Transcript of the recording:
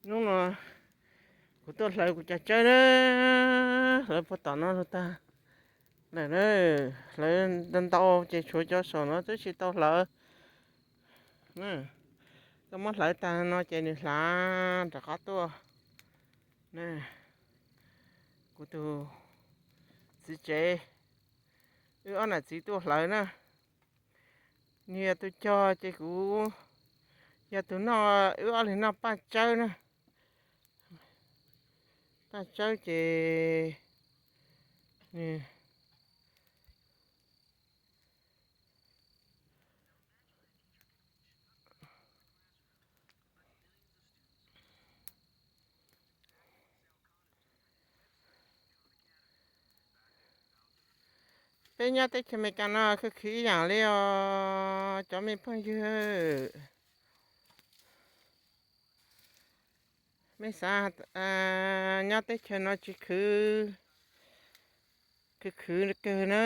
Hnub no kuv tuaj hlawv kuv cov tsawb na, hlawv puag tom no lug tag lawm na. Hlawv ntau ntau ces tshuav cov saum no twb tsis tau hlawv. Tuaj muab hlawv tag no ces nws hlav rov qab tuaj. Kuv tus txiv tsev, wb ob nam txiv tuaj hlawv na. Nws yog tus cog ces kuv yog tus noj, wb ob leeg noj paj tsawb na. Paj tsawb ces nws Peb nyob teb chaws Amelikas no khwv khwv ib yam li os cov me phooj ywg. Mej xav nyob teb chaws no tsis khwv, khwv khwv kawg na.